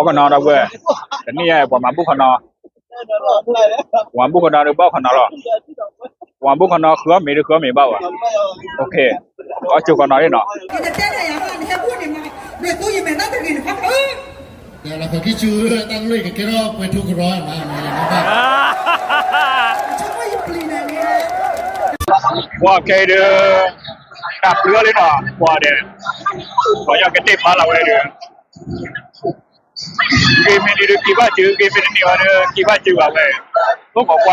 ဘီၣ်ခနီဒီပုၢ်ဝဲၢ်, တနံၣ်ညါပှၤမၤဘူၣ်ခနီ, ပှၤမၤဘူၣ်ခနီဒီးဘီၣ်ခနီလီၤ. ပှၤမၤဘူၣ်ခနီ ဃုအီၣ်မ့ၤဒီးဃုအီၣ်မ့ၤဘၣ်ဝဲ, အီၣ်ဆိကနီလံနီၤ. ပှၤခဲအံၤဒီး တၢ်ပျုၢ်အီၤလံနီၤ, ပှၤဒီး ပှၤညီကတ့ၢ်ဖျါလီၤဝဲဒီး ဂ့ၤမ့ၢ်န့ၣ်ဒီးက့ၤဘၣ်စၢၤ, ဂ့ၤမ့ၢ်တန့ၢ်ဘၣ်ဒီးက့ၤဘၣ်စၢၤဘၣ်ဝဲ, အိၣ်ခိးကွၢ်န့ၣ် ယကက့ၤဘၣ်စၢၤအသ့ၣ်ညါဘၣ်နီ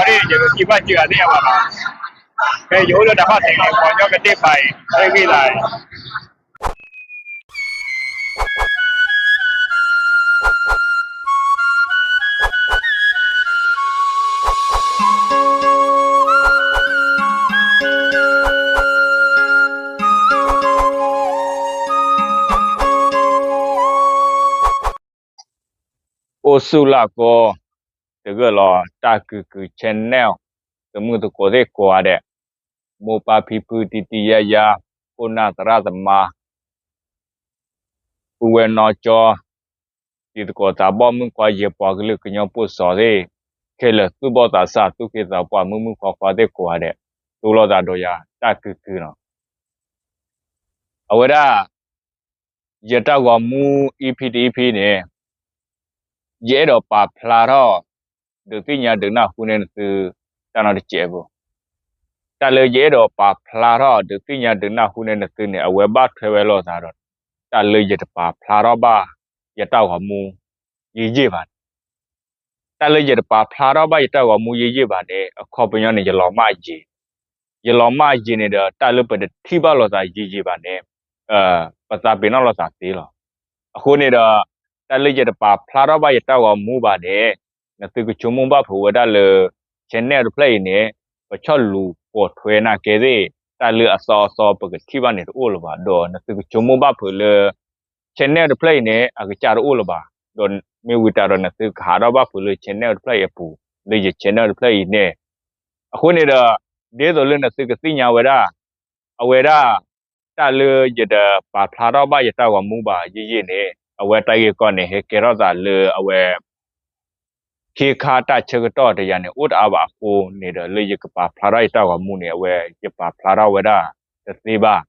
ၤ. ဖဲယအိၣ်လၢတၢ်ဖၣ်သ့ၣ်န့ၣ် ပှၤညီကတ့ၢ်ဖျါအံၤ ဟဲဂ့ၤလၢ အိၣ်ဆူၣ်လၢ်ကီ တဂၢၢ်လီၤ တၢ်ကုၢ်ကုၢ် channel သမုၢ်သကိးသ့ၣ်ကိးဂၤဒဲး, မိၢ်ပၢ်ဖံဖု တံၤတံၤယါယါ, ခိၣ်နၢ်သရၣ်သမါ, ပုၢ်ဝဲၢ်နီၢ်ကၠီ, တံၤသကိးသးဘီၣ် မုၣ်ခွါယဲၢ် ပှၤကလုာ်ကညီပိာ်စီၤသ့ၣ်ခဲလၢာ်, သူၣ်ဘီၣ်သးစၢ် သူၣ်က့သးပှၢ် မုၣ်မုၣ်ခွါခွါသ့ၣ်ကိးဂၤဒဲး, တိၢ်လိာ်သးဒီးယၤ တၢ်ကုၢ်ကုၢ်လီၤ. အဝဲဒၣ် ယတၢ်ဂီၤမူ EP တ EP န့ၣ် ယအဲၣ်ဒိးပာ်ဖျါထီၣ် ဒုးသ့ၣ်ညါဒုးနၢ်ဟူန့ၢ်နသု တၢ်နီတစဲးဖိ, တၢ်လၢယအဲၣ်ဒိးပာ်ဖျါထီၣ် ဒုးသ့ၣ်ညါဒုးနၢ်ဟူန့ၢ်နသုန့ၣ် အဝဲဘၣ်ထွဲဝဲလိာ်သးဒီး တၢ်လၢယတပာ်ဖျါထီၣ်ဘၣ် ယတၢ်ဂီၤမူ ယံာ်ယံာ်ဘၣ်န့ၣ် တၢ်လၢယတပာ်ဖျါထီၣ်ဘၣ်ယတၢ်ဂီၤမူ ယံာ်ယံာ်ဘၣ်န့ၣ် အခီပညီန့ၣ် ယလီၤမၢ်ယံာ်, ယလီၤမၢ်ယံာ်န့ၣ်ဒီး တၢ်လၢပတထံၣ်ဘၣ်လိာ်သးယံာ်ယံာ်ဘၣ်န့ၣ် ပသးပ့ၤနီၣ်လိာ်သးသ့လီၤ. အဃိန့ၣ်ဒီး တၢ်လၢယတပာ်ဖျါထီၣ်ဘၣ်ယတၢ်ဂီၤမူဘၣ်န့ၣ် နသုကဆိကမိၣ်ဘၣ်ဖုးဝဲဒၣ်လၢ channel တဖျၢၣ်အံၤန့ၣ် ပဆီၣ်လူၤပိာ်ထွဲနာ်ကဲသ့ၣ် တၢ်လၢအသီအသီပကထံၣ်ဘၣ်န့ၣ်တအိၣ်လၢၤဘၣ်, ဒီးနသုကဆိကမိၣ်ဘၣ်ဖုးလၢ channel တဖျၢၣ်အံၤန့ၣ် အကစၢ်တအိၣ်လၢၤဘၣ်, ဒီးမ့ၢ်ဝံၤတၢ်ဒီးနသုကဟးထီၣ်ဘၣ်ဖုးလၢ channel တဖျၢၣ်အံၤအပူၤ လၢယ channel တဖျၢၣ်အံၤန့ၣ်, အဃိန့ၣ်ဒီး ဒ်သိးလၢနသုကသ့ၣ်ညါဝဲဒၣ် အဝဲဒၣ် တၢ်လၢယတပာ်ဖျါထီၣ်ဘၣ်ယတၢ်ဂီၤမူဘၣ်ယံာ်ယံာ်န့ၣ် အဝဲတၢ်ဂ့ၢ်ကီန့ၣ် ဟဲကဲထီၣ်သးလၢအဝဲ ခ့ခါတၢ်ဆၢကတီၢ်တယၤန့ၣ် အိၣ်တအါဘၣ်အဃိန့ၣ်ဒီး လၢယကပာ်ဖျါထီၣ်ယတၢ်ဂီၤမူန့ၣ် အဝဲယပာ်ဖျါထီၣ်ဝဲဒၣ်တသ့ဘၣ်.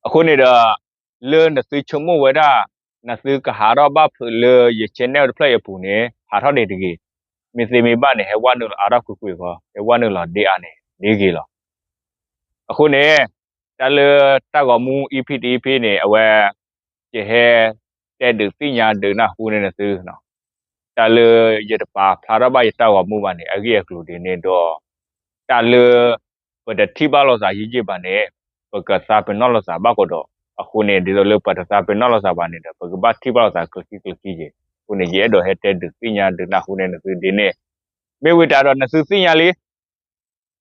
အဃိန့ၣ်ဒီး လၢနသုဆိကမိၣ်ဝဲဒၣ် နသုကဟးထီၣ်ဘၣ်ဖုးလၢယ channel တဖျၢၣ်အံၤအပူၤန့ၣ် ဟးထီၣ်န့ၣ်တဂ့ၤ, မ့ၢ်သ့မ့ၢ်ဘၣ်န့ၣ် ဟဲဝဲနုာ်လီၤအါထီၣ်ကွ့ၢ်ကွ့ၢ်ဃီ, ဟဲဝဲနုာ်လီၤဒ့အါန့ၣ် ဒ့ဂ့ၤလီၤ. အဃိန့ၣ် တၢ်လၢတၢ်ဂီၤမူ EP တ EP န့ၣ် အဝဲ ယဟဲတဲဒုးသ့ၣ်ညါဒုးနၢ်ဟူန့ၢ်နသု တၢ်လၢယတပာ်ဖျါထီၣ်ဘၣ်ယတၢ်ဂီၤမူဘၣ်န့ၣ် အဂ့ၢ်အကျိၤဒ်န့ၣ်ဒီး တၢ်လၢပတထံၣ်ဘၣ်လိာ်သးယံာ်ယံာ်ဘၣ်န့ၣ် ပကသးပ့ၤနီၣ်လိာ်သးဘၣ်ကဒီး, အဃိန့ၣ် ဒ်သိးလၢပတသးပ့ၤနီၣ်လိာ်သးဘၣ်န့ၣ်ဒီး ပကဘၣ်ထံၣ်ဘၣ်လိာ်သးကျၢၤခံကျၢၤခံယဲၢ်, အဃိန့ၣ် ယအဲၣ်ဒိးဟဲတဲဒုးသ့ၣ်ညါဒုးနၢ်ဟူန့ၢ်နသုဒ်န့ၣ်, မ့ၢ်ဝံၤတၢ်ဒီးနသုသ့ၣ်ညါလံ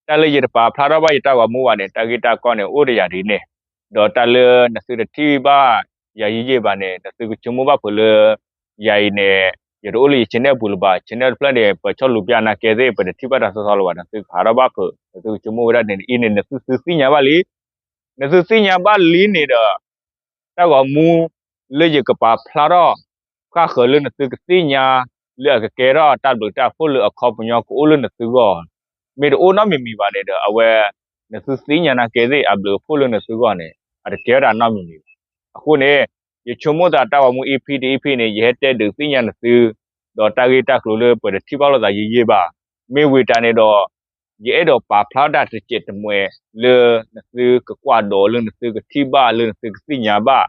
တၢ်လၢယတပာ်ဖျါထီၣ်ဘၣ်ယတၢ်ဂီၤမူဘၣ်န့ၣ် တၢ်ဂ့ၢ်တၢ်ကီန့ၣ် အိၣ်ဒီးယၤဒ်န့ၣ်, ဒီးတၢ်လၢနသုတထံၣ်ဘၣ်ယၤယံာ်ယံာ်ဘၣ်န့ၣ် နသုကဆိကမိၣ်ဘၣ်ဖုးလၢ ယၤအံၤန့ၣ် ယတအိၣ်လၢယ channel အပူၤလၢၤဘၣ်, channel တဖျၢၣ်န့ၣ် ပဆီၣ်လူၤပျၢ်နာ်ကဲသ့ၣ် ပတထံၣ်ဘၣ်တၢ်သီသီလၢၤဘၣ်, နသုကဟးထီၣ်ဘၣ်ဖုး, နသုကဆိကမိၣ်ဝဲဒၣ်န့ၣ် အံၤန့ၣ် နသုသုသ့ၣ်ညါဘၣ်လံ, နသုသ့ၣ်ညါဘၣ်လံန့ၣ်ဒီး တၢ်ဂီၤမူလၢယကပာ်ဖျါထီၣ် ဃၣ်ဃၢၤလၢနသုကသ့ၣ်ညါ လၢအကကဲထီၣ်တၢ်ဘျုးတၢ်ဖှိၣ်လၢအခီပညီကအိၣ်လၢနသုဂီၢ်, မ့ၢ်တအိၣ်နီတမံၤမံၤဘၣ်န့ၣ်ဒီး အဝဲ နသုသ့ၣ်ညါနာ်ကဲသ့ၣ် အဘျုးအဖှိၣ်လၢနသုဂီၢ်န့ၣ် အတကဲထီၣ်တၢ်နီတမံၤမံၤဘၣ်. အဃိန့ၣ် ယဆိကမိၣ်သးတၢ်ဂီၤမူ EP တ EP န့ၣ် ယဟဲတဲဒုးသ့ၣ်ညါနသု ဒီးတၢ်ဂ့ၢ်တၢ်ကျိၤလၢပတထံၣ်ဘၣ်လိာ်သးယံာ်ယံာ်ဘၣ်, မ့ၢ်ဝံၤတၢ်န့ၣ်ဒီး ယအဲၣ်ဒိးပာ်ဖျါတၢ်တစဲးတမှဲးလၢ နသုကကွၢ်ဒိးလၢနသုကထံၣ်ဘၣ်လၢနသုကသ့ၣ်ညါဘၣ်,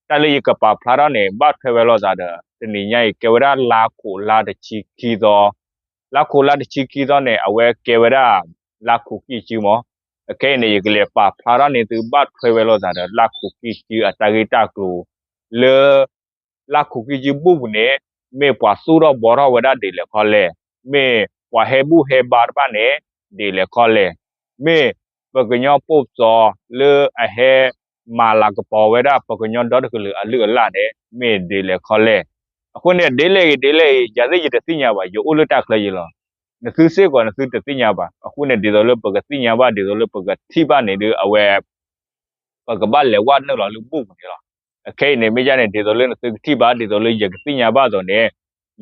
တၢ်လၢယကပာ်ဖျါထီၣ်န့ၣ် ဘၣ်ထွဲဝဲလိာ်သးဒီး တနံၤညါအံၤ ကဲဝဲဒၣ်လါခိးလါတဆံခံသီ, လါခိးလါတဆံခံသီန့ၣ် အဝဲကဲဝဲဒၣ် လါခိးကံၢ်စုမး, အခဲအံၤန့ၣ် ယကလဲၤပာ်ဖျါထီၣ်န့ၢ်သုဘၣ်ထွဲဝဲလိာ်သးဒီး လါခိးကံၢ်စုအတၢ်ဂ့ၢ်တၢ်ကျိၤ လၢ လါခိးကံၢ်စုဘူၣ်ပူၤန့ၣ် မ့ၢ်ပှၤသူၣ်ထီၣ်ဘှီထီၣ်ဝဲဒၣ်ဒ်လဲၣ်ခီလဲၣ်, မ့ၢ်ပှၤဟဲဘူၣ်ဟဲဘါတဖၣ်န့ၣ် ဒ်လဲၣ်ခီလဲၣ်, မ့ၢ်ပကညီပိာ်စီၤလၢအဟဲမၤလၤကပီၤဝဲဒၣ်ပှၤကညီဒီတကလုာ်အလုၢ်အလၢ်န့ၣ် မ့ၢ်ဒ်လဲၣ်ခီလဲၣ်. အဃိန့ၣ် ဒ်လဲၣ်ဂ့ၤဒ်လဲၣ်ဂ့ၤ ယၤသ့ၣ်ယတသ့ၣ်ညါဘၣ်, ယအိၣ်လၢတၢ်ချၢယံၤလီၤ. နသုစ့ၢ်ကီးနသုတသ့ၣ်ညါဘၣ်. အဃိန့ၣ် ဒ်သိးလၢပကသ့ၣ်ညါဘၣ် ဒ်သိးလၢပကထံၣ်ဘၣ်န့ၣ်ဒီး အဝဲ ပကဘၣ်လဲၤဝဲနုာ်လီၤလၢဘူၣ်ပူၤန့ၣ်လီၤ. အခဲအံၤန့ၣ် မ့ၢ်ဒ်န့ၣ် ဒ်သိးလၢနသုကထံၣ်ဘၣ် ဒ်သိးလၢယကသ့ၣ်ညါဘၣ်အသိးန့ၣ်,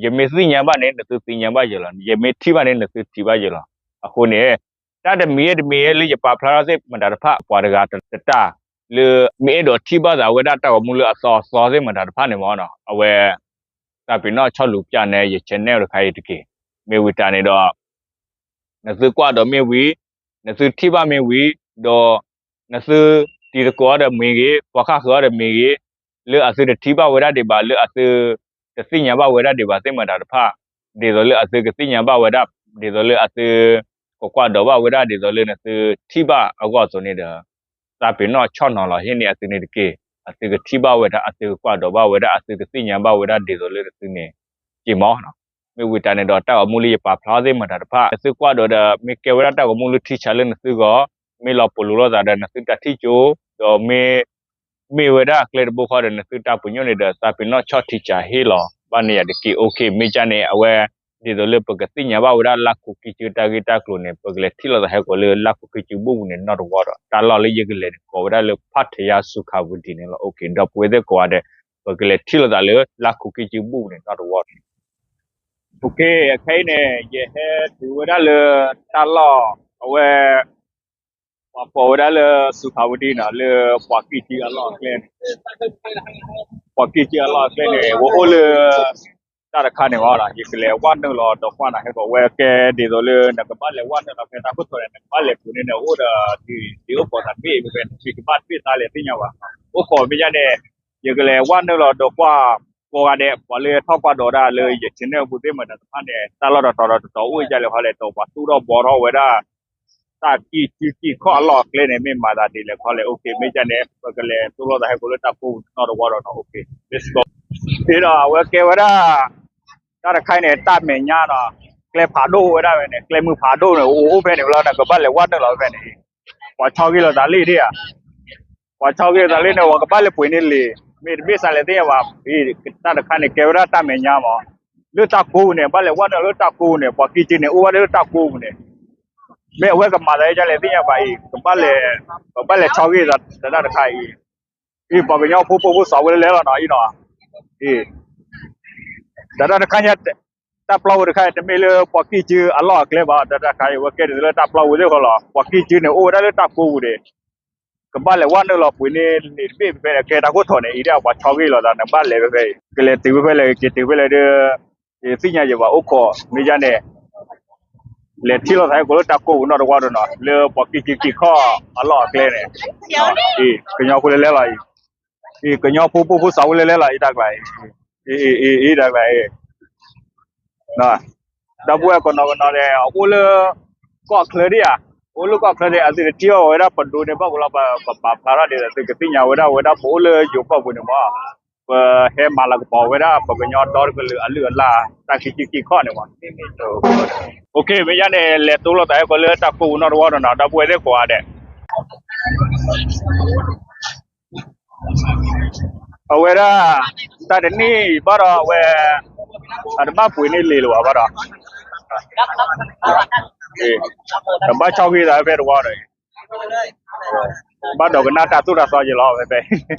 ယမ့ၢ်သ့ၣ်ညါဘၣ်န့ၣ် နသုသ့ၣ်ညါဘၣ်ယလီၤ, ယမ့ၢ်ထံၣ်ဘၣ်န့ၣ် နသုထံၣ်ဘၣ်ယလီၤ. အဃိန့ၣ် တၢ်တမံၤတမံၤလၢယပာ်ဖျါထီၣ်သ့ၣ်မတၤတဖၣ် ပှၤတဂၤတတၢ် လၢမ့ၢ်အဲၣ်ဒိးထံၣ်ဘၣ်သးဝဲဒၣ်တၢ်ဂီၤမူလၢအသီအသီသ့ၣ်မတၤတဖၣ်န့ၣ်မ့ၢ်နီၤ, အဝဲ သးပ့ၤနီၣ်ဆီၣ်လူၤပျၢ်နဲ ယ channel တခါအံၤတက့ၢ်. မ့ၢ်ဝံၤတၢ်န့ၣ်ဒီး နသုကွၢ်ဒီးမ့ၢ်ဝံၤ, နသုထံၣ်ဘၣ်မ့ၢ်ဝံၤ, ဒီးနသုတံၤသကိးအီၤဒီးမ့ၢ်ဂ့ၤ, ပှၤဃၣ်ဃၢၤအီၤဒီးမ့ၢ်ဂ့ၤ, လၢအသုတထံၣ်ဘၣ်ဝဲဒၣ်ဒံးဘၣ်, လၢအသုတသ့ၣ်ညါဘၣ်ဝဲဒၣ်ဒံးဘၣ်သ့ၣ်မတၤတဖၣ်, ဒ်သိးလၢအသုကသ့ၣ်ညါဘၣ်ဝဲဒၣ်, ဒ်သိးလၢအသုကကွၢ်ဒီးဘၣ်ဝဲဒၣ်, ဒ်သိးလၢနသုထံၣ်ဘၣ်အဂီၢ်အသိးန့ၣ်ဒီး သးပ့ၤနီၣ်ဆီၣ်နီၤလီၤဟ့ၣ်န့ၢ်အသုန့ၣ်တက့ၢ်. အသုကထံၣ်ဘၣ်ဝဲဒၣ်, အသုကကွၢ်ဒီးဘၣ်ဝဲဒၣ်, အသုကသ့ၣ်ညါဘၣ်ဝဲဒၣ်ဒ်သိးလၢနသုန့ၣ် က့မီၤ. မ့ၢ်ဝံၤတၢ်န့ၣ်ဒီး တၢ်ဂီၤမူလၢယပာ်ဖျါသ့ၣ်မတၤတဖၣ် နသုကွၢ်ဒီးဒီး မ့ၢ်ကဲဝဲဒၣ်တၢ်ဂီၤမူလၢထံဆးလၢနသုဂီၢ်, မ့ၢ်လီၤပလိာ်လိာ်သးဒီးနသုတၢ်ထံၣ်ကၠိ, ဒီးမ့ၢ် မ့ၢ်ဝဲဒၣ်ကျဲတဘိဃီဒီး နသုတၢ်ပညိၣ်န့ၣ်ဒီး သးပ့ၤနီၣ်ဆီၣ်ထံဆးဟ့ၣ်လီၤဘၣ်န့ၢ်ယၤတက့ၢ်. အိၣ်ခ့ မ့ၢ်ဒ်န့ၣ် အဝဲ ဒ်သိးလၢပကသ့ၣ်ညါဘၣ်ဝဲဒၣ်လါခိၣ်ခံဆံတၢ်ဂ့ၢ်တၢ်ကျိၤန့ၣ် ပကလဲၤထံၣ်လိာ်သးဟဲကီးလၢလါခိၣ်ခံဆံဘူၣ်ပူၤန့ၣ်နီတဝီဒီး တၢ်လီၢ်လၢယကလဲၤန့ၣ် ကိးဝဲဒၣ်လၢ ဖါထယါ စူၤခးဝတံၤန့ၣ်လီၤ. အိၣ်ခ့ ဒီပုၢ်ဝဲၢ်သ့ၣ်ကိးဂၤဒဲး ပကလဲၤထံၣ်လိာ်သးလၢလါခိၣ်ခံဆံဘူၣ်ပူၤန့ၣ်နီတဝီန့ၣ် အိၣ်ခ့ အခဲအံၤန့ၣ် ယဟဲတုၤဝဲဒၣ်လၢတၢ်လီၢ် အဝဲ ပှၤကိးဝဲဒၣ်လၢ စူၤခးဝတံၤနီၤ လၢပှၤကံၢ်ကံအလီၢ်အကျဲန့ၣ်, ပှၤကံၢ်ကံအလီၢ်အကျဲန့ၣ် ဝဲအိၣ်လၢ တၢ်တခါန့ၣ်မ့ၢ်နီၤ ယကလဲၤဝဲနုာ်လီၤဒီးကွၢ်နၤဟဲကီး ဝဲကဲဒ်သိးလၢနကဘၣ်လဲၤဝဲနုာ်လီၤဖဲတၢ်ခိၣ်ထိးန့ၣ် နကဘၣ်လဲၤပှ့ၤန့ၣ်န့ၣ် အိၣ်ဒီး ဒ်အိၣ်ကိးသးတဘ့ၣ်ဖဲဖဲ ဖံကဘၣ်တဘ့ၣ်သးလဲၤသ့ၣ်ညါဘၣ်. အိၣ်ခိးမ့ၢ်ဒ်န့ၣ် ယကလဲၤဝဲနုာ်လီၤဒီးကွၢ် ကိးဂၤဒဲး ပှၤလၢထီၣ်ကွၢ်ဒီးဒၣ်လၢယ channel ပူၤသ့ၣ်မတၤတဖၣ်န့ၣ် တၢ်လီၢ်တတီၤဒီးတတီၤအိၣ်ဒ်လဲၣ်ခီလဲၣ် ဒီးပှၤသူၣ်ထီၣ်ဘှီထီၣ်ဝဲဒၣ် တၢ်ကံၢ်ကံၢ်ကံၢ်ခီၣ်အလီၢ်အကျဲန့ၣ် မ့ၢ်မၤသးဒ်လဲၣ်ခီလဲၣ်. အိၣ်ခ့ မ့ၢ်ဒ်န့ၣ် ပကလဲၤသိၣ်လိသးဟဲကီးလၢတၢ်ကိၢ်ပူၤနီတဝီဒီးနီၤ. အိၣ်ခ့ ဒီးအဝဲကဲဝဲဒၣ် တၢ်တခါအံၤန့ၣ် တၢ်မဲာ်ညါနီၤ ကျဲဖးဒိၣ်ဝဲဒၣ်ဝဲန့ၣ် ကျဲမုၢ်ဖးဒိၣ်န့ၣ် အိၣ်အိၣ်ဖဲန့ၣ်လီၤ နကဘၣ်လဲၤဝဲနုာ်လီၤဖဲန့ၣ် ပှၤဆီဂ့ၤလိာ်သးလံဒ်ဧါ ပှၤဆီဂ့ၤလိာ်သးလံန့ၣ် ပှၤကဘၣ်လဲၤပှ့ၤန့ၢ်လံာ် မ့ၢ်တဘ့ၣ်သးလဲၤသ့ၣ်ညါဘၣ်. တၢ်တခါန့ၣ် ကဲဝဲဒၣ်တၢ်မဲာ်ညါမး လၢတၢ်ကိၢ်ပူၤန့ၣ် ဘၣ်လဲၤဝဲနုာ်လၢတၢ်ကိၢ်ပူၤန့ၣ် ပှၤကံၢ်ကံၢ်န့ၣ် အိၣ်ဝဲဒၣ်လၢတၢ်ကိၢ်ပူၤန့ၣ် မ့ၢ်အဝဲကမၤသးဒ်လဲၣ်သ့ၣ်ညါဘၣ်အံၤ ကဘၣ်လဲၤ ပဘၣ်လဲၤဆီဂ့ၤသးတၢ်တခါအံၤ အံၤ ပှၤကညီဖိပိာ်ဖိစီၤဝဲလဲၤလီၤနီၤအံၤနီၤ အံၤ တၢ်တခါညါ တၢ်ပျီပူၤတခါအံၤ တမ့ၢ်လၢပှၤကံၢ်ကံၢ်အလီၢ်အကျဲဘၣ် တၢ်တခါအံၤ ဝဲကဲဒ်သိးလၢတၢ်ပျီပူၤသ့ၣ်ဃီလီၤ ပှၤကံၢ်ကံၢ်န့ၣ် အိၣ်ဝဲဒၣ်လၢတၢ်ကိၢ်ပူၤန့ၣ် ကဘၣ်လဲၤဝဲနုာ်လီၤပှ့ၤန့ၢ်လံာ်တဘ့ၣ်ဖဲဖဲန့ၣ် ကဲတၢ်ခိၣ်ထိးန့ၣ် အံၤဒ်ပှၤဆီဂ့ၤလိာ်သးန့ၣ် ဘၣ်လဲၤဖဲဖဲအံၤ ကလဲၤတုၤဖဲဖဲလဲၣ် က့ၤတုၤဖဲလဲၣ်ဒီး ယသ့ၣ်ညါယဘၣ်အိၣ်ခိး မ့ၢ်ဒ်န့ၣ် လဲၤထံၣ်လိာ်သးဟဲကီးလၢတၢ်ကိၢ်ပူၤနီတဝီဒီးနီၤ လၢပှၤကံၢ်ကံၢ်ကံၢ်ခီၣ်အလီၢ်အကျဲန့ၣ် အံၤ ကညီဖိလဲၤလဲၤလီၤအံၤ အံၤ ကညီဖိပိာ်ဖိစီၤဝဲလဲၤလဲၤလီၤအံၤတၢ်ကျါအံၤ အံၤ အံၤ တၢ်ကျါအံၤ ဒီပုၢ်ဝဲၢ်ကနီၤကနီၤန့ၣ် အအိၣ်လၢ ကီၢ်ချၢဒ်ဧါ အိၣ်လၢကီၢ်ချၢန့ၣ် အသုတထံၣ်အီၤဝဲဒၣ်ပဒိးန့ၣ်ဘၣ်ကလီၤ ပပာ်ဖျါထီၣ်ဒ်သိးသုကသ့ၣ်ညါဝဲဒၣ် ဝဲဒၣ်ပအိၣ်လၢယိၤကီၢ်ပူၤန့ၣ်မး ပဟဲမၤလၤကပီၤဝဲဒၣ် ပကညီဒီတကလုာ်အလုၢ်အလၢ် တၢ်ကံၢ်ကံၢ်ခီၣ်န့ၣ်မး အိၣ်ခ့ မ့ၢ်ဒ်န့ၣ် လဲၤတိလိာ်သးဟဲကီးလၢတၢ်ကိၢ်ပူၤနီတဝီဒီးနီၤ ဒီပုၢ်ဝဲၢ်သ့ၣ်ကိးဂၤဒဲး အဝဲဒၣ် တၢ်တနံၣ်ဘၣ်ဒီးအဝဲ အတဘၣ်ပှ့ၤန့ၢ်လံာ်လၢၤဘၣ်ဘၣ်ဒီး ကဘၣ်ဆီဂ့ၤသးဖဲတဝီဒီး ဘၣ်ဒိကနၣ်တၢ်သိၣ်တၢ်သီယ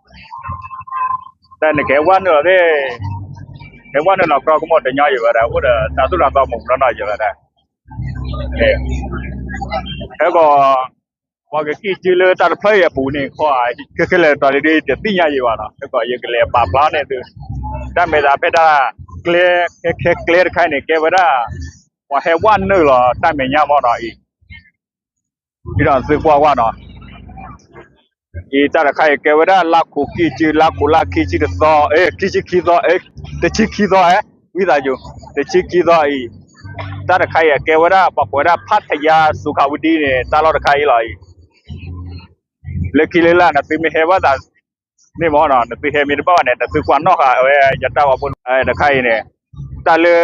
လီၤဖဲဖဲ တၢ်န့ၣ်ကဟဲဝဲနုာ်လီၤသ့ၣ် ဟဲဝဲနုာ်လီၤကြီကမိၣ်တညီယံၤဝဲဒၣ် အိၣ်ဒီးတၢ်သိၣ်တၢ်သီမုၢ်မနီၢ်ယံၤဝဲဒၣ် ဟဲကီး ပှၤကကံၢ်ကံၢ်လၢတၢ်တဖျၢၣ်အံၤအပူၤန့ၣ် ခီ ခဲခဲလၢာ်တတီၤလံဒီး တသ့ၣ်ညါယံၤဘၣ်နီၤ ဟဲကီး ယကလဲၤပာ်ဖျါန့ၢ်သု တၢ်မဲာ်သးဖဲတၢ်ကျဲ ခဲခဲကျဲတခါအံၤန့ၣ် ကဲဝဲဒၣ် ပှၤဟဲဝဲနုာ်လီၤတၢ်မဲာ်ညါမနီၤအံၤ ဒီးသုကွၢ်ဝဲနီၤ အံၤတၢ်တခါအံၤကဲဝဲဒၣ်လါခိၣ်ကံၢ်ကံၢ် လါခိၣ်လၢခံဆံတသီ အဲ ခံဆံခံသီ အဲ တဆံခံသီ အဲ ဝံသးစူၤ တဆံခံသီအံၤ တၢ်တခါအံၤကဲဝဲဒၣ် ပှၤကိးဝဲဒၣ် ဖါထယါ စူၤခးဝတံၤန့ၣ် တၢ်လီၢ်တခါအံၤလီၤအံၤ လၢခံလၢလာ် နသုမ့ၢ်ဟဲဘၣ်သး န့ၣ်မ့ၢ်နီၤ နသုဟဲမ့ၢ်တဘၣ်ဘၣ်န့ၣ် နသုကွၢ်နီၣ်ဃာ်ဝဲ ယတၢ်ဂီၤဖိ တခါအံၤန့ၣ် တၢ်လၢ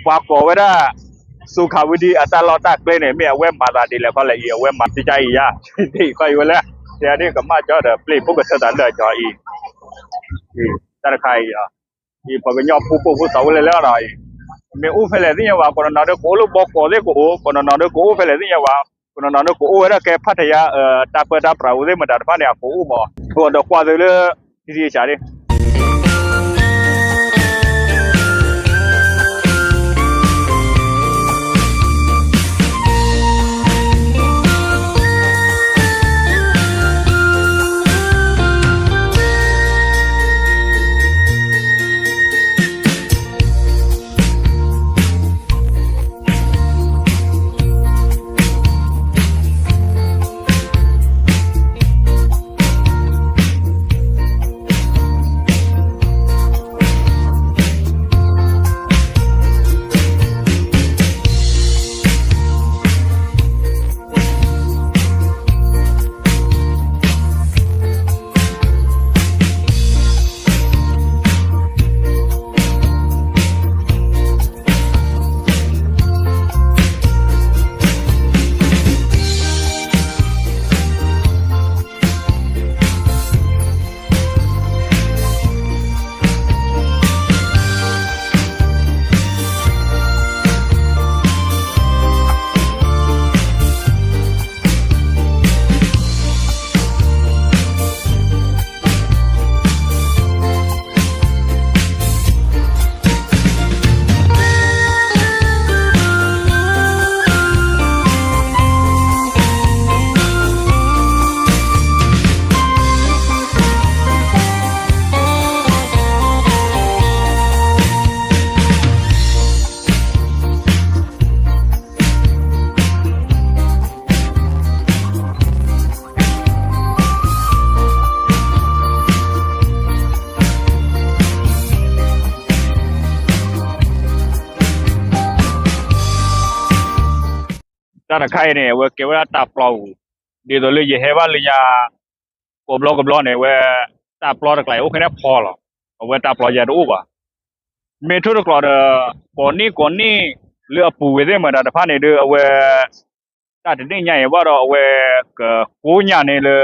ပှၤကိးဝဲဒၣ် စူၤခးဝတံၤအတၢ်လီၢ်တၢ်ကျဲန့ၣ် မ့ၢ်အဝဲမၤသးဒ်လဲၣ်ခီလဲၣ်အံၤ အဝဲမၤတကါအံၤယါ တခီအံၤဝဲလဲၣ် တဲဒ်ကမၣ်ကၠီဒီး ပျ့ၤဖိကထၢသးလၢအကၠီအံၤ တၢ်တခါအံၤ အံၤပှၤကညီဖိပိာ်ဖိသးဝဲလဲၣ်လဲၣ်လီၤအံၤ မ့ၢ်အိၣ်ဖဲလဲၣ်သ့ၣ်ညါဘၣ် ကနီၤနီၤဒီးကအိၣ်လၢဘီကီးသ့ၣ်ကအိၣ် ကနီၤနီၤဒီးကအိၣ်ဖဲလဲၣ်သ့ၣ်ညါဘၣ် ကနီၤနီၤဒီးကအိၣ်ဝဲဒၣ်ကဲဖါထယါ တၢ်ပၢတၢ်ပြးအိၣ်သ့ၣ်မတၤတဖၣ်န့ၣ် အကအိၣ်မး ဒီးကွၢ်သုလၢ ထံထံဆးန့ၣ် တၢ်တခါအံၤန့ၣ် အဝဲကဲဝဲဒၣ်တၢ်ပျီပူၤ, ဒ်သိးလၢယဟဲဘၣ်လၢညါ ကိးဘျီကဘျီန့ၣ် အဝဲ တၢ်ပျီတကျါအံၤအိၣ်ခဲန့ၣ်ဖီလီၤ, အဝဲတၢ်ပျီယၤတအိၣ်ဘၣ်. မ့ၢ်ထိၣ်တကျီဒီး ကိးနံၣ်ကိးနံၣ် လၢအပူၤဝဲသ့ၣ်မတၤတဖၣ်န့ၣ်ဒီး အဝဲ တၢ်တနံၣ်ညါအံၤဘၣ်ဒီး အဝဲကကိးညၣ်န့ၣ်လၢ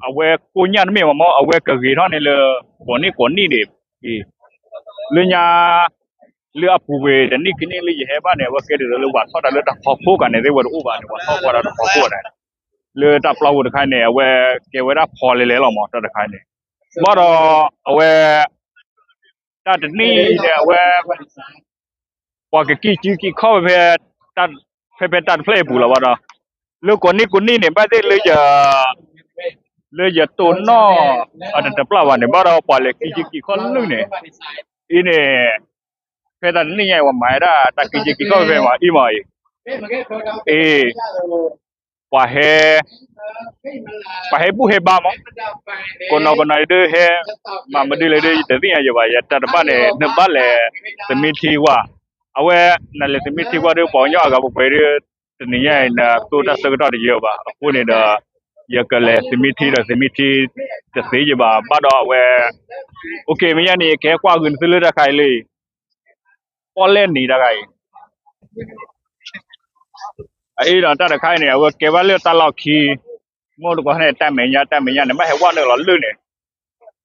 အဝဲကိးညၣ်တမ့ၢ်ဘၣ်မ့ၢ် အဝဲကဂ့ၤထီၣ်န့ၣ်လၢ ကိးနံၣ်ကိးနံၣ်ဒံး, လၢညါ လၢအပူၤကွံာ်တနံၣ်ခံနံၣ်လၢယဟဲဘၣ်န့ၣ် အဝဲကဲဒ်သိးလၢဝၤထီၣ်တၢ်လၢတၢ်ဖီခိၣ်ကးန့ၣ် သ့ၣ်ဝဲတအိၣ်ဘၣ်န့ၣ် ဝၤထီၣ်ကွၢ်ဒီးတၢ်ဖီခိၣ်န့ၣ်, လၢတၢ်ပျီပူၤတခါန့ၣ် အဝဲကဲဝဲဒၣ်ဖီလဲၤလဲၤလီၤမး တၢ်တခါန့ၣ်, ဘၣ်ဒီး အဝဲ တၢ်တနံၣ်ဒီးအဝဲ ပှၤကကံၢ်စုကံၢ်ခီၣ်ဖဲ ဖဲဖဲတၢ်တဖျၢၣ်အံၤပူၤလီၤဘၣ်ဒီး လၢကိးနံၣ်ကိးနံၣ်န့ၣ် ဘၣ်သ့ၣ်လၢ လၢယတိၢ်နီၣ် အတတပျၢ်ဘၣ်န့ၣ် ဘၣ်ဒီးပှၤလဲၤကံၢ်စုကံၢ်ခီၣ်လၢန့ၣ် အံၤန့ၣ် ဖဲတၢ်တနံၣ်ညါအံၤ ပှၤမၤဝဲဒၣ်တၢ်ကံၢ်စုကံၢ်ခီၣ်ဖဲမး အံၤမးအံၤ အ့ ပှၤဟဲ ပှၤဟဲဘူၣ်ဟဲဘါမး ကိးနီၢ်ကိးနီၢ်ဒုးဟဲ မၤမနုၤလဲၣ်ဒုး ယတသ့ၣ်ညါယဘၣ် ယတၢ်တဘၣ်န့ၣ် နဘၣ်လဲၤသမံထံကွၢ် အဝဲ နလဲၤသမံထံကွၢ်ဒုး ပှၤကညီအဂၤပှဲၤပှဲၤဒုး တနံၤညါအံၤ နတိၢ်တၢ်ဆၢကတီၢ်တယၢၢ်ဘၣ် အဃိန့ၣ်ဒီး ယကလဲၤသမံထံဒီးသမံထံ တသ့ယဘၣ် ဘၣ်ဒီးအဝဲ အိၣ်က့ၤ မ့ၢ်ညါန့ၣ် ယကဟဲကွၢ်ဂုာ်နသုလၢတၢ်ခါအံၤလံ ပီၣ်လဲၣ်နံၤတၢ်ခါအံၤ အအံၤဒီးတၢ်တခါအံၤန့ၣ် အဝဲကဲဘၣ်လၢတၢ်လီၢ်ခံ မ့ၢ်တကိးန့ၣ် တၢ်မဲာ်ညါ တၢ်မဲာ်ညါန့ၣ် ဘၣ်ဟဲဝဲနုာ်လီၤလၢန့ၣ်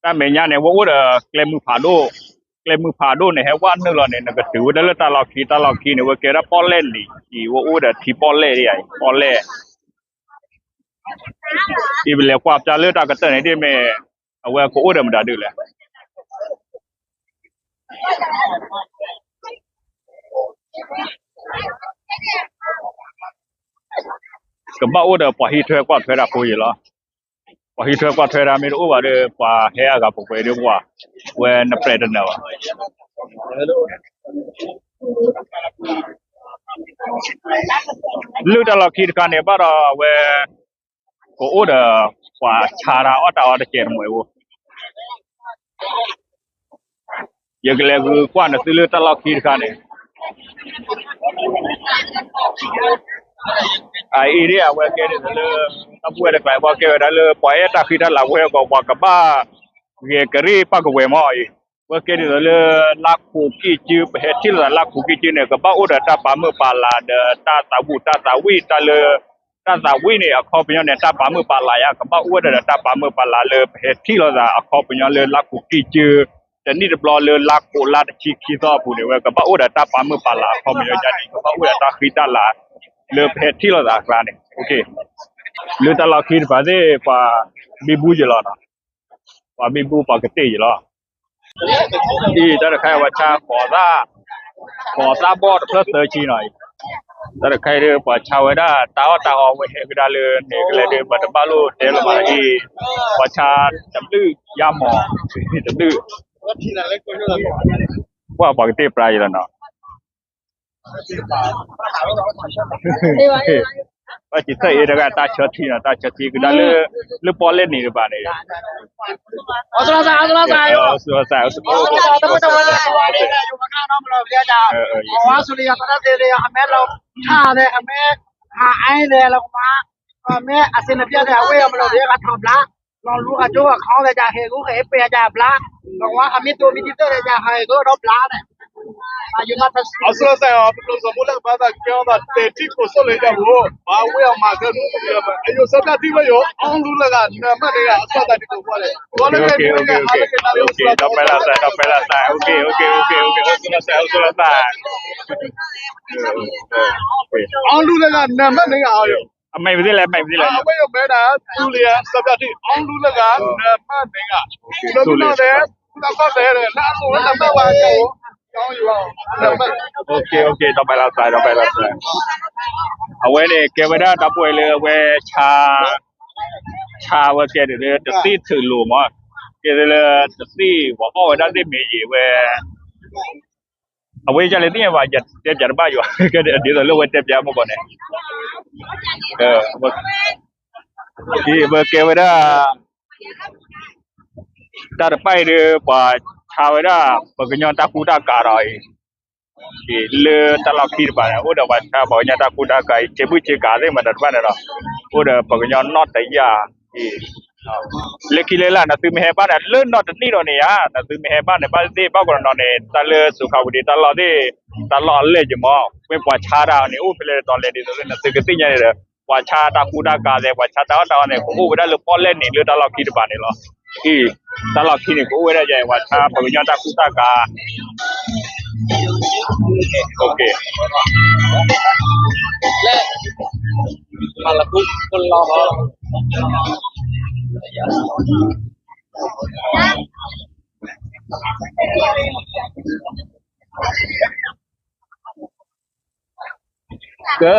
တၢ်မဲာ်ညါန့ၣ် ဝဲအိၣ်ဒီးကျဲမုၢ်ဖးဒိၣ် ကျဲမုၢ်ဖးဒိၣ်န့ၣ် ဟဲဝဲနုာ်လီၤန့ၣ် နကတုၤဝဲဒၣ်လၢတၢ်လီၢ်ခံ တၢ်လီၢ်ခံန့ၣ် ဝဲကဲဒၣ်ပီၣ်လဲၣ်နံၤအံၤ ဝဲအိၣ်ဒီးထံပီၣ်လဲၣ်ဒ်အံၤ ပီၣ်လဲၣ် အံၤပလဲၤကွၢ်ပျါလၢတၢ်ကတၢၢ်န့ၣ်ဒ်မ့ၢ် အဝဲကအိၣ်ဒီးမတၤဒုးလဲၣ် ကဘၣ်အိၣ်ဒီးပှၤဟံးထွဲကွၢ်ထွဲတၢ်ဖိယံၤလီၤ. ပှၤဟံးထွဲကွၢ်ထွဲတၢ်မ့ၢ်တအိၣ်ဘၣ်ဒီး ပှၤဟဲအဂၤပှဲၤပှဲၤဒီးပှၤ ဝဲနပျဲၢ်တနၢၤဘၣ်. လၢတၢ်လီၢ်ခံတခါန့ၣ် ဘၣ်ဒီးအဝဲ ကအိၣ်ဒီးပှၤဆါတၢ်အီၣ်တၢ်အီတကဲးတမှဲၤဖိ ယကလဲၤဂုာ်ကွၢ်နသုလၢတၢ်လီၢ်ခံတခါန့ၣ် အအံၤဒ်အဝဲကဲဒ်သိးလၢ တၢ်ပဝဲၢ်တကျါဘၣ်ကဲဝဲဒၣ်လၢ ပှၤအဲၣ်တၢ်ဃံတၢ်လၤဝဲကီး ပှၤကဘၣ်ဂဲၤကရံၣ်ပာ်ကဝဲၤမးအံၤ ဝဲကဲဒ်သိးလၢ လါခိၣ်ကံၢ်ကၠု ပဟဲထံၣ်လိာ်သးလါခိၣ်ကံၢ်ကၠုန့ၣ် ကဘၣ်အိၣ်ဒီးတၢ်ပာ်မုာ်ပာ်လၤဒီး တၢ်သးဘူၣ်တၢ်သးဝံၣ် တၢ်လၢ တၢ်သးဝံၣ်န့ၣ် အခီပညီန့ၣ် တၢ်ပာ်မုာ်ပာ်လၤယါ ကဘၣ်အိၣ်ဝဲဒီးတၢ်ပာ်မုာ်ပာ်လၤလၢ ပဟဲထံၣ်လိာ်သးအခီပညီလၢလါခိၣ်ကံၢ်ကၠု တနံၣ်တဘျီလၢလါခိၣ်လါတဆံခံသီအပူၤန့ၣ် ဝဲကဘၣ်အိၣ်ဒီးတၢ်ပာ်မုာ်ပာ်လၤအခီပညီယါန့ၣ် ကဘၣ်အိၣ်ဒီးတၢ်ဃံတၢ်လၤ လၢပဟဲထံၣ်လိာ်သးအကျါန့ၣ် လၢတၢ်လီၢ်ခံတပၤသ့ၣ် ပှၤဘံဘူယလီၤနီၤ ပှၤဘံဘူပှၤကတ့ၢ်ယံၤလီၤ. အံၤ တၢ်တခါအံၤပှၤဆါ ဃိးသၣ်ဘီၣ်တဖျၢၣ်သၢဆံနီၤအံၤ, တၢ်တခါအံၤဒီး ပှၤဆါဝဲဒၣ် တၢ်အီၣ်တၢ်အီဝဲဟဲကဒါလၢန့ၣ်ကလဲၤဒီး ပတဘၣ်လိၣ်တဲလၢၤဘၣ်အံၤ, ပှၤဆါတဘျုးယါမီၤ တဘျုး, ပှၤပှၤကတ့ၢ်ပြါယံၤလီၤနီၤ. ဘၣ်စံးထၢၣ်အ့ၣ်တဂၤ တၢ်ဆၢထံနီၤ တၢ်ဆၢထံကဒါလၢ လၢပီၣ်လဲၣ်နံၤတဘၣ်န့ၣ်, အီစလီၤသး အီစလီၤသး အီစလီၤသး အီစလီၤသး အဝဲဆူလံယၤတၢ်သ့ၣ်သ့ၣ် အမဲလီၤထါန့ၣ် အမဲ အစ့နပျဲၢ်န့ၣ် အဝဲအမလီၤဒ်ကထီၣ်ဘျါ, လီၤလူၤကကၠိအခီဝဲဒၣ်ဟဲဂုာ်ဟဲပှဲၤဒၣ်ဘျါ, ဒီးဝဲအမ့ၢ်တိၢ်မ့ၢ်တံၤသၢၣ်ဒၣ်ယၤဟဲဂုာ်ဒီးဘျါန့ၣ်, အစလီၤသး ပဒိၣ်စီၤမိၣ်လၢကဘၣ်သးကဲထီၣ်သးတဲာ်ထံခိၣ်စိလ့ၣ်ယၤဖိ, ဘၣ်ဝဲအမၤကဲမူကမံၤလၢၤဘၣ် အယိၤဆၢတၢ်ထံၣ်ဝဲယိၤ အီလူလၢဂၤ နၢၤမးန့ၢ်ဂၤ အစလီၤသးဒ်သိးပှၤန့ၣ် ဒီးလၢကဲမူန့ၣ် ဒီးပဲလီၤသး ဒီးပဲလီၤသး အိၣ်က့ၤ အိၣ်က့ၤ အိၣ်က့ၤ အိၣ်က့ၤ အိၣ်စလီၤသး အိၣ်စလီၤသး အီလူလၢဂၤ နၢၤမးန့ၢ်ဂၤအီၤယိၤ, အမဲာ်ပသ့ၣ်လဲၣ် အမဲာ်ပသ့ၣ်လဲၣ်, အဝဲယိၤမဲဒၣ် သူလ့ၤအစၢဖျါထံ အီလူလၢဂၤ နၢၤမးန့ၢ်ဂၤ, သူလ့ၤ လၢမုၢ်နီၤန့ၣ် သူတၢ်ခီၣ်သဲးဒီး လၢအသိးလၢတၢ်ဘၣ်ဝဲအကအိၣ် ဒီးပဲလီၤသး ဒီးပဲလီၤသး အဝဲန့ၣ်ကဲဝဲဒၣ်တၢ်ပှဲၤလၢအဝဲ ဆါဝဲကဲဒ်လၢတသ့ၣ်ထုးလိာ်မး, ကဲဒ်လၢတသ့ၣ်ပှၤအီၣ်ဝဲဒၣ်သ့ၣ်မ့ၢ်ယံၤဝဲ, အဝဲယလဲၤသ့ၣ်ညါဘၣ် ယတဲပၠးတဘၣ်ယိၤ ကဲဒ်သိးလၢအဝဲတဲပၠးမ့ၢ်ကီးန့ၣ်, ပကဲဝဲဒၣ် တၢ်တဖၣ်အံၤဒီး ပှၤဆါဝဲဒၣ် ပှၤကညီတၢ်ကူတၢ်ကၤဒီးအံၤ, လၢတၢ်လီၢ်ခံတဖၣ်န့ၣ် အိၣ်ဒီးပှၤဆါပှၤကညီတၢ်ကူတၢ်ကၤအံၤ ဆံးဘုၣ်ဆံးကၤသ့ၣ်မတၤတဖၣ်န့ၣ်ဒီး အိၣ်ဒီးပှၤကညီနီၢ်တယၢ်အံၤ, လၢခံလၢလာ် နသုမ့ၢ်ဟဲဘၣ်န့ၣ် လၢနီၢ်တနံၣ်ဒီးန့ၣ်ဧါ နသုမ့ၢ်ဟဲဘၣ်န့ၣ် ဘၣ်သ့ၣ်ဘၣ်ကီးနီၤန့ၣ် တၢ်လၢစိၤခးပူၤဒံး တၢ်လီၢ်သ့ၣ် တၢ်လီၢ်အလဲၢ်က့ၤမး မ့ၢ်ပှၤဆါတၢ်န့ၣ် အိၣ်ဖဲလဲၣ်တတီၤလဲၣ်ဒ်သိးလၢနသုကသ့ၣ်ညါန့ၣ်ဒီး ပှၤဆါတၢ်ကူတၢ်ကၤသ့ၣ် ပှၤဆါတၢ်အီၣ်တၢ်အီသ့ၣ် ကအိၣ်ဝဲဒၣ်လၢပီၣ်လဲၣ်နံၤလၢတၢ်လီၢ်ခံတဖၣ်န့ၣ်လီၤ. အံၤ တၢ်လီၢ်ခံန့ၣ် ကအိၣ်ဝဲဒၣ်ယဲ ပှၤဆါပှၤကညီတၢ်ကူတၢ်ကၤ ကတၢၢ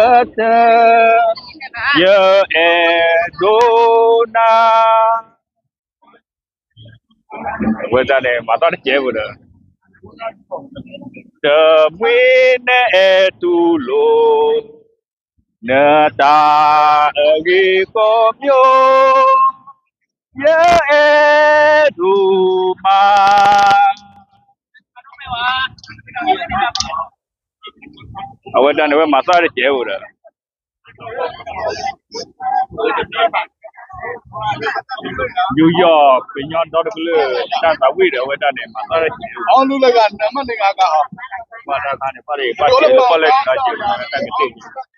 ် ယအဲၣ်ဒိးနၤ အဝဲဒၣ်န့ၣ် မၤသီၣ်တစဲးပူၤဒီး တမှံၤနအဲၣ်တူၢ်လိာ် နတၢ်အဂ့ၤကိးမံၤ ယအဲၣ်ဒိးမး အဝဲဒၣ်န့ၣ် ဝဲမၤသီၣ်တစဲးပူၤဒီး ယူးယီၣ်ကညီဒီတကလုာ် တၢ်သးဝံၣ်ဒီး အဝဲဒၣ်န့ၣ် မၤသီၣ်တစဲးပူၤ အီလူလၢဂၤ နၢၤမးန့ၢ်ဂၤကဟီ ဘၣ်တၢ်ခါန့ၣ် ဘၣ်တၢ်ဘၣ်တၢ်လၢပီၣ်လဲၣ်တၢ်စဲးပူၤ တၢ်ကတ့ၢ်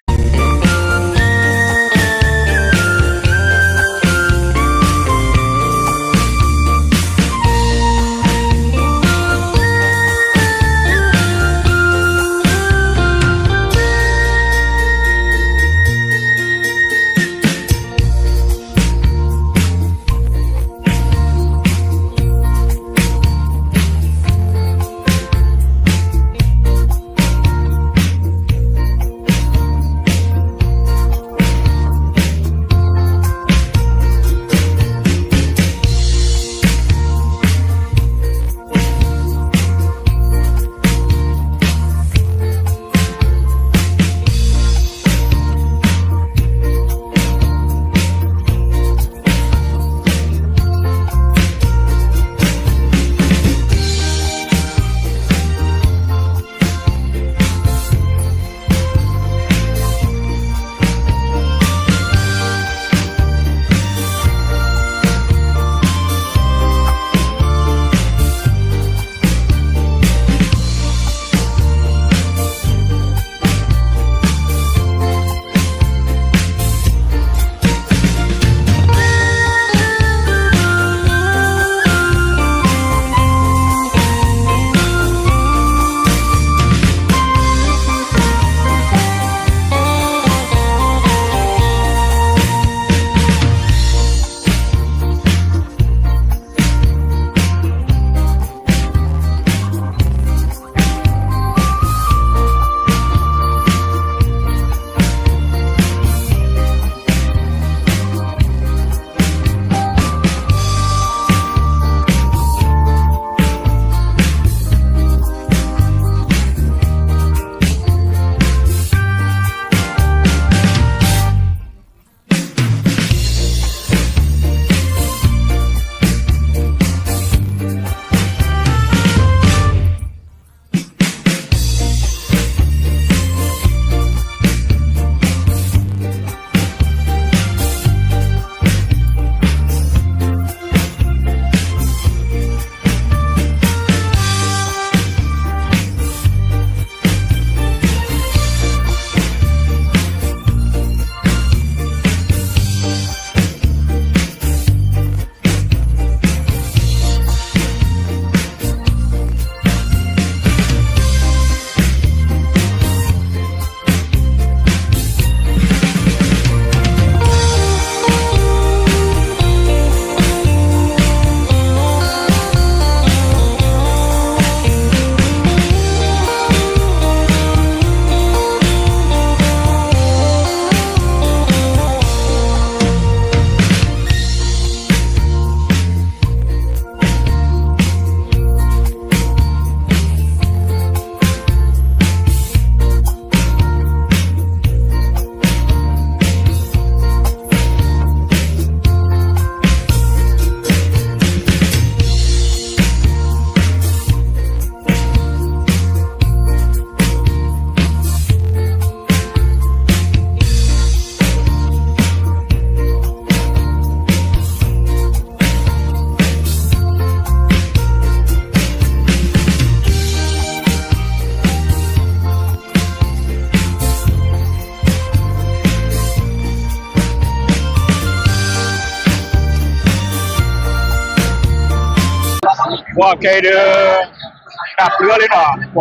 ခဲအံၤဒီး တၢ်ပျုၤအီၤလံနီၤ ပှၤဒီး ပှၤညီကတဲာ်ဖးလီၤဝဲဒီး က့ၤမ့ၢ်န့ၣ်ဒီးက့ၤဘၣ်စၢၤ က့ၤမ့ၢ်တန့ၢ်ဝဲဒီး က့ၤဘၣ်စၢၤဘၣ်ဝဲ အိၣ်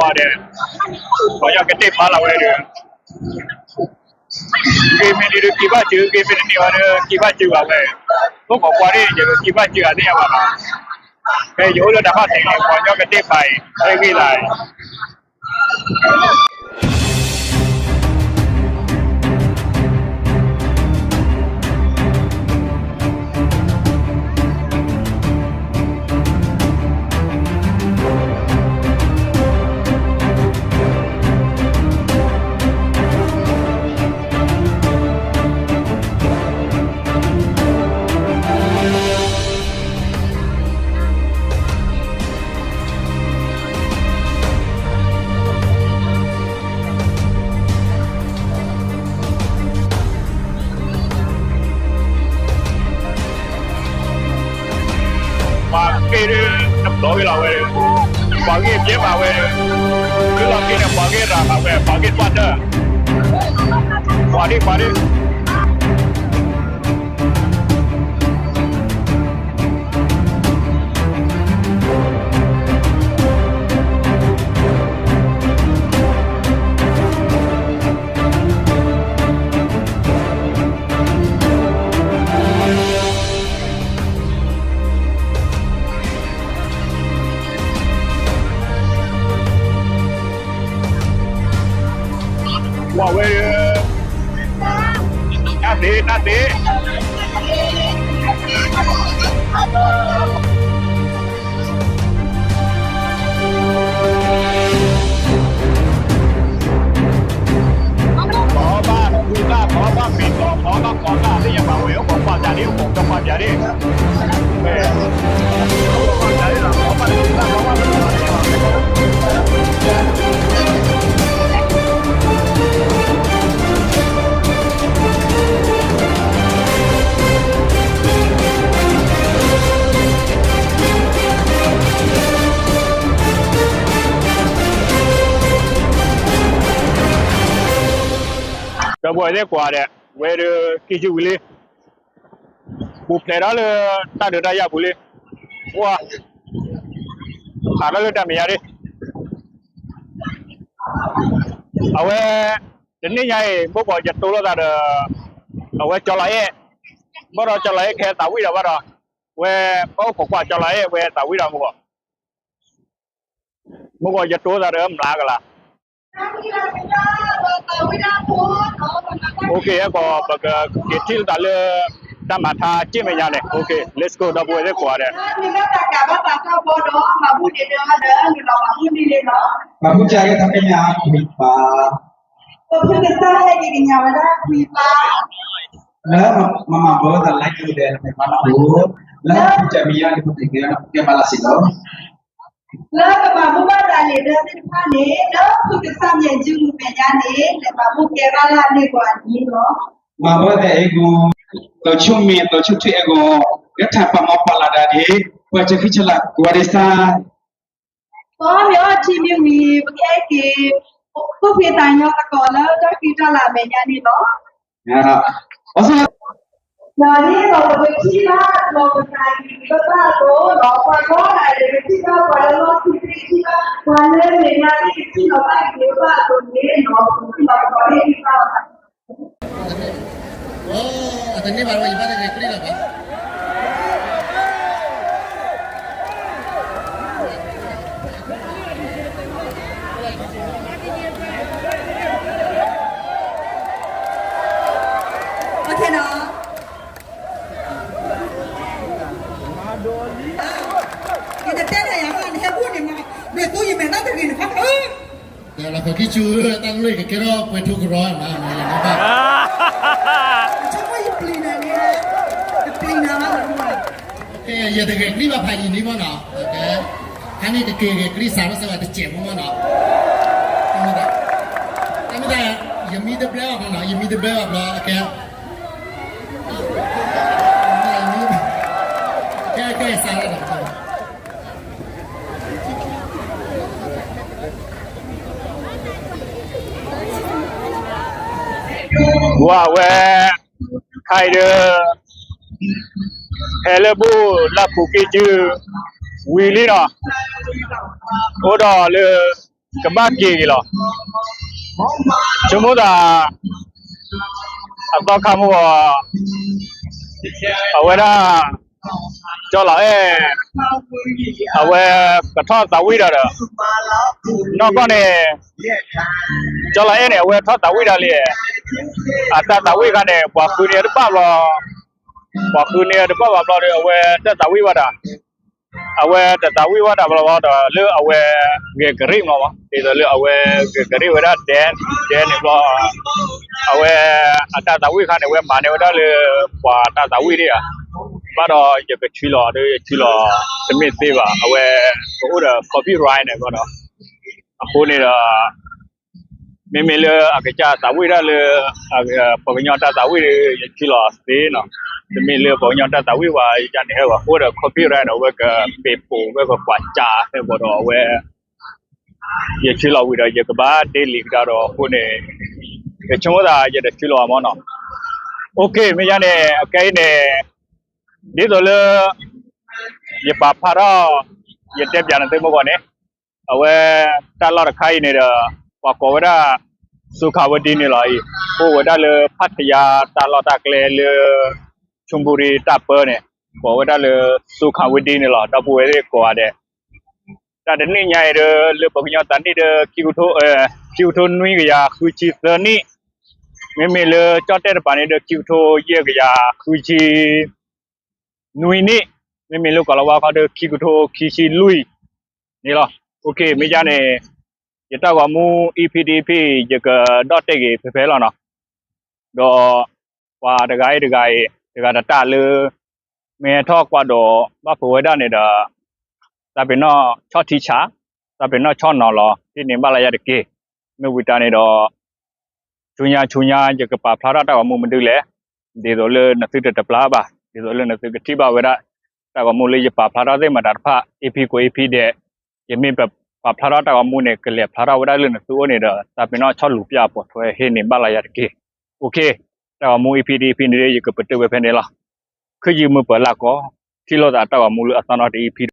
ခိးပှၤန့ၣ် ယကက့ၤဘၣ်စၢၤအသ့ၣ်ညါဘၣ်နီၤ ဖဲယအိၣ်လၢတၢ်ဖးထံးန့ၣ် ပှၤညီကတဲာ်ဖးအံၤ ဟဲဂ့ၤလၢ ပှၤက့ၤဒီး တဘျီဂ့ၤလီၤဝဲဒီး ပှၤဂ့ၤပြဲဘၣ်ဝဲဒီး လၢလီၤက့ၤန့ၣ် ပှၤဂ့ၤရၤဘၣ်ဝဲ ပှၤဂ့ၤကွၢ်တၢ် ပှၤဒ့ၣ်ပှၤဒ့ၣ် ဝဲ တၢ်သ့ တၢ်သ့ ပှၤဘၣ်ဃုတၢ် ပှၤဘၣ်မ့ၤကီၢ် ပှၤဘၣ်ကီၢ်တၢ် သ့ၣ်ညါဘၣ်ဝဲ အိၣ်ခိးကွၢ်တၢ်ဒ် အိၣ်ခိးကွၢ်ပၠးဒ် ဒီပုၢ်ဝဲၢ်သ့ၣ်ကွၢ်ဒီး ဝဲဒီးက့ၤစုဝံၤလံ ပူၤဖျဲးဒီးလၢတၢ်ဒုးတၢ်ယၤပူၤလံ ပှၤ ခးထီၣ်လၢတၢ်မဲာ်ညါလံ အဝဲ တနံၣ်ညါအံၤ ဘိၣ်ဘီၣ်ယတိလိာ်သးဒီး အဝဲကၠီလီၤအဲၣ် ဘၣ်ဒီးကၠီလီၤအဲၣ်ကဟဲသးဝံၣ်ဒီးဘၣ်ဒီး ဝဲ ပအိၣ်ခိးကွၢ်ကၠီလီၤအဲၣ် ဝဲသးဝံၣ်ဒီးမုၢ်ဂီၤ မုၢ်ဂီၤယတိလိာ်သးဒီးမျးကလး OK ဟဲကီး ပကက့ၤထံၣ်လိာ်သးလၢ တၢ်မၤထါက့ၣ်မဲာ်ညါန့ၣ် OK let's go ဒီပုၢ်ဝဲၢ်သ့ၣ်ကွၢ်ဒီး မၤဘူၣ်ကၠါက့ၤထီၣ်က့ၤညါ ကွံာ်ပၢ် ပဖုကစၢ်ဟဲက့ၤကညးဝဲဒၣ်ကွံာ်ပၢ် လၢမၤမၤဘၣ်ဝဲသးလၢက့ၤဒီး နဖဲမၤလီၤအိၣ် လၢဖုကစၢ်မံၤယါန့ၣ် ပက့ၤကဲဘၣ်လၢစံးလီၤ လၢကမၤဘူၣ်ဘၣ်တၢ်လံာ်ဒၢသ့ၣ်တဖၣ်န့ၣ် လၢဖုကစၢ်မံၤယါန့ၣ် လဲၤမၤဘူၣ်ကဲဘၣ်လၢအန့ၢ်ပှၤန့ၣ်လီၤ မၤဘၣ်သးအဲၣ်ဂီၢ် သိးဆူၣ်မံၤ သိးဆူၣ်ထံအဲၣ်ဂီၢ် ကထၢၣ်ပာ်မီၤပာ်လီၤဒၣ်ဒ် ပှၤစၢၤခံဆလး ကဝၤဒ့ဆါ ပမ့ၢ်အီထံမ့ၢ်ဝံၤ ပကဟဲက့ၤ သူၣ်ဖှံသးညီသကိးလၢတၢ်ဃံတၢ်လၤမဲာ်ညါန့ၣ်လီၤ အီၤစ ဒီးဒ်သိးပကထံၣ်ဘၣ်ဒီးပသးကံၢ်ကဘၣ်အသိးဒီး ပှၤကိးဂၤဒဲးကထံၣ်ဘၣ် ပှၤလၢလီၢ်ခံသ့ၣ်ကထံၣ်ဘၣ် ပှၤလၢမ့ၢ်မၤသ့ၣ်ကထံၣ်ဒီးဘၣ်က့ၤဘၣ်အသိးန့ၣ်ဒီး ပကထံၣ်ဘၣ်ပှၤဟ့ၣ်က့ၤဘၣ် အတန့ၢ်ဘၣ်ဝဲ ယဘၣ်တဂဲၤကလံၣ်လၢၤဘၣ် Okay နီၤ ယတတဲတၢ်ယၤဘၣ် နဟဲဘူၣ်န့ၣ်မး မ့ၢ်သိယမဲာ်တၢ်တဂ့ၤန့ၣ် လီၤခီခံဆူ တၢ်ကလိၣ်ကကဲထီၣ်ပှဲၤထူကရီနီၤ ယဆိကမိၣ်ယပျံၤနၤန့ၣ် ယပျံၤနၤဘၣ် ယတဂဲၤကလံၣ်ဘၣ်ဖးယံာ်န့ၣ်မးနီၤ ခါန့ၣ်ကက့ၤဂဲၤကလံၣ်စးထီၣ်စ့ၢ်ကီးတစဲးဖိမးနီၤ တၢ်မ့ၢ်တၢ် ယမံတဘျဲဘၣ်နီၤ ယမံတဘျဲဘၣ်ဘျီ ကဲ ကဲ ကဲ စးထီၣ်ဒီး ဝဲ ခါအံၤဒီး ဟဲလၢဘူၣ်လၢပူၤက့ၤစု ဝံၤလံနီၤ, အိၣ်ဒီးလၢ ကဘၣ်က့ၤက့ၤလီၤ. ဆိကမိၣ်သး အသီခါမုၢ်ဂီၤ အဝဲဒၣ် ကၠီလီၤအဲၣ် အဝဲကထီၣ်သးဝံၣ်ဒီးဒီး နီၢ်ကီၢ်န့ၣ် ကၠီလီၤအဲၣ်န့ၣ် အဝဲထီၣ်သးဝံၣ်ဒီးလံ, အတၢ်သးဝံၣ်ခါန့ၣ် ပှၤဃုန့ၢ်တဘၣ်ဘျီ, ပှၤဃုန့ၢ်တဘၣ်ဘၣ်ဘျီဒီး အဝဲတၢ်သးဝံၣ်ဘၣ်ဒီး အဝဲတသးဝံၣ်ဘၣ်တၢ်ဘျီဘျီဒီး လၢအဝဲဂဲၤကရံၣ်မး, ဒ်သိးလၢအဝဲဂဲၤကရံၣ်ဝဲဒၣ်ဒဲ ဒဲန့ၣ်ဘျီ အဝဲအတၢ်သးဝံၣ်ခါန့ၣ် ဝဲမၤန့ၢ်ဝဲဒၣ်လၢ ပှၤတၢ်သးဝံၣ်ဒၣ်ဧါ, ဘၣ်ဒီးယကဆှၢလီၤဒီး ယဆှၢလီၤတမ့ၢ်သ့ဘၣ်, အဝဲကအိၣ်ဒီး copyright န့ၣ်ဘၣ်ဒီး အဃိန့ၣ်ဒီး မ့မ့ၢ်လၢအကစၢ်သးဝံၣ်ဒၣ်လၢ ပှၤကညီတၢ်သးဝံၣ်ဒီး ယဆှၢလီၤသ့နီၤ, တမ့ၢ်လၢပှၤကညီတၢ်သးဝံၣ်ဘၣ် ယန့ၣ်ဟဲဘၣ် အိၣ်ဒီး copyright ဒီး အဝဲကပ့ၤပိာ်ဝဲကကွၢ်စး ဟဲဘၣ်ဒီးအဝဲ ယဆှၢလီၤဝံၤဒီး ယကဘၣ် delete ကဒါဒီးအဃိန့ၣ် ယဆိကမိၣ်သးယတဆှၢလီၤဘၣ်မးနီၤ. OK မ့ၢ်ယါန့ၣ် အခဲအံၤန့ၣ် ဒ်သိးလၢ ယပာ်ဖျါထီၣ် ယတဲပၠးနသုမုၢ်ဂီၤန့ၣ် အဝဲတၢ်လီၢ်တခါအံၤန့ၣ်ဒီး ပှၤကိးဝဲဒၣ် စူခၣ်ဝဒံန့ၣ်လီၤအံၤ, အိၣ်ဝဲဒၣ်လၢ ဖတ်တယါ တၢ်လီၢ်တၢ်ကျဲလၢ ချွန်ဘူရံတၢ်ပၢန့ၣ် ကိးဝဲဒၣ်လၢ စူခၣ်ဝဒံန့ၣ်လီၤ. ဒီပုၢ်ဝဲၢ်သ့ၣ်ကိးဂၤဒဲး တၢ်တနံၣ်ညါအံၤဒီး လၢပှၤကညီတၢ်နံၣ်ဒီး ခံကထိ ခံကထိနွံကယၤဃုဆံသၢနံၣ်, မ့မ့ၢ်လၢကၠီၣ်တဲၣ်တပၤန့ၣ်ဒီး ခံကထိယဲၢ်ကယၤဃုဆံနွံနံၣ်, မ့မ့ၢ်လၢကီၢ်လီၤဝါခီဒီး ခံကထိခံဆံလွံၢ်န့ၣ်လီၤ. OK မ့ၢ်ယါန့ၣ် ယတၢ်ဂီၤမူ EP တ EP ယကဒီၣ်တဲာ်က့ၤဖဲဖဲလီၤနီၤ. ဒီးပှၤတဂၤအံၤတဂၤအံၤ တဂၤတတၢ်လၢ မ့ၢ်ဟဲထီၣ်ကွၢ်ဒီး ဘၣ်ဖုးဝဲဒၣ်န့ၣ်ဒီး သးပ့ၤနီၣ်ဆီၣ်ထံဆး, သးပ့ၤနီၣ်ဆီၣ်နီၤလီၤ ဟ့ၣ်န့ၢ်ဘၣ်လၢယၤတက့ၢ်. မ့ၢ်ဝံၤတၢ်န့ၣ်ဒီး ဆူညါဆူညါ ယကပာ်ဖျါထီၣ်တၢ်ဂီၤမူမနုၤလဲၣ်, ဒ်သိးလၢနသုတတပျၢ်ဘၣ်, ဒ်သိးလၢနသုကထံၣ်ဘၣ်ဝဲဒၣ် တၢ်ဂီၤမူလၢယပာ်ဖျါထီၣ်သ့ၣ်မတၤတဖၣ် EP ကိး EP ဒဲး, ယမ့ၢ်ပာ်ဖျါထီၣ်တၢ်ဂီၤမူန့ၣ် ကလဲၤဖျါထီၣ်ဝဲဒၣ်လၢနသုအိၣ်န့ၣ်ဒီး သးပ့ၤနီၣ်ဆီၣ်လူၤပၠးပိာ်ထွဲဟ့ၣ်န့ၢ်ဘၣ်လၢယၤတက့ၢ်. OK တၢ်ဂီၤမူ EP တ EP န့ၣ် ယကပတုာ်ဝဲဖဲန့ၣ်လီၤ. ခုၣ်ယုာ်မုာ်ပၢၤလၢ်ကီး, ထံၣ်လိာ်သးတၢ်ဂီၤမူလၢအသီနီတ EP